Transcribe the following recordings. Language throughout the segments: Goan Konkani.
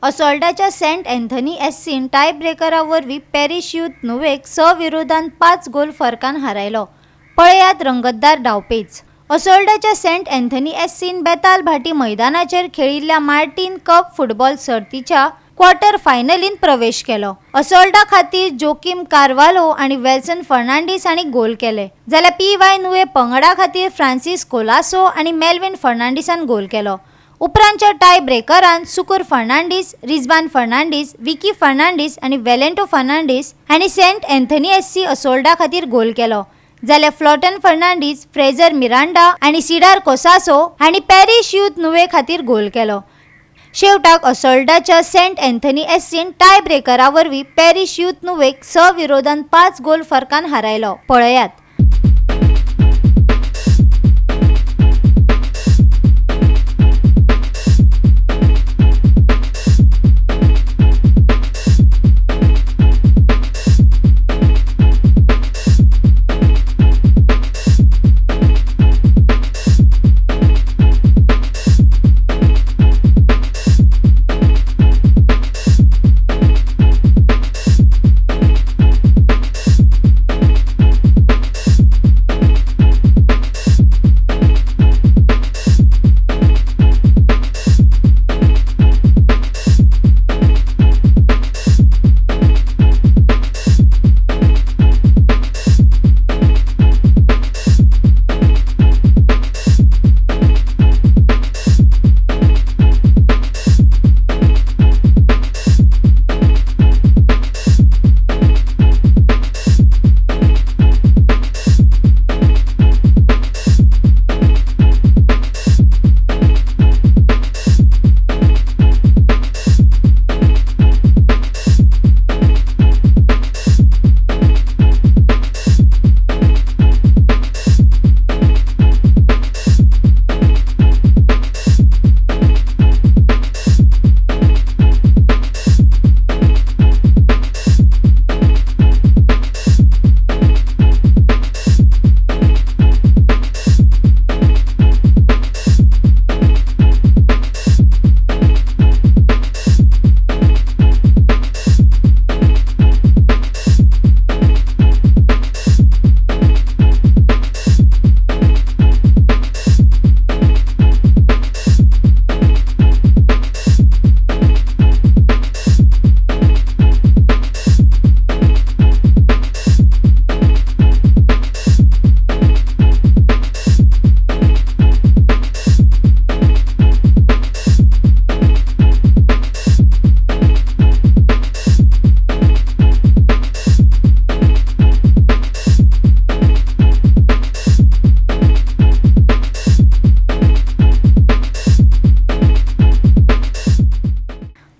असोल्डाच्या सेंट अँथनी एससीन टाय ब्रेकरा वरवीं पॅरीश यूथ नुवेक 6-5 गोल फरकान हारायलो. पळयात रंगतदार डावपेच. असोल्डाच्या सेंट अँथनी एससीन बेताल भाटी मैदानाचेर खेळिल्ल्या मार्टीन कप फुटबॉल सर्तीच्या क्वॉर्टर फायनलीन प्रवेश केलो. असोल्डा खातीर जोकीम कार्वालो आनी वेल्सन फर्नांडीस हांणी गोल केले, जाल्यार पी वाय नुवे पंगडा खातीर फ्रांसीस कोलासो आनी मेल्विन फर्नांडीसान गोल केलो. उपरांतच्या टाय ब्रेकरान सुकूर फर्नांडीस, रिजवान फर्नांडीस, विकी फर्नांडीस आनी वेलेंटो फर्नांडीस हांणी सेंट अँथनी एससी असोल्डा खातीर गोल केलो, जाल्यार फ्लॉटन फर्नांडीस, फ्रेझर मिरांडा आनी सिडार कोसासो हांणी पॅरीश यूथ नुवे खातीर गोल केलो. शेवटाक असोल्डाच्या सेंट अँथनी एससीन टाय ब्रेकरा वरवीं पॅरीश यूथ नुवेक 6-5 गोल फरकान हारायलो. पळयात.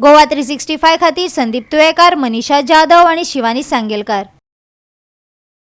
गोवा 365 खातीर संदीप तुयेकार, मनीषा जाधव आणि शिवानी सांगेलकार.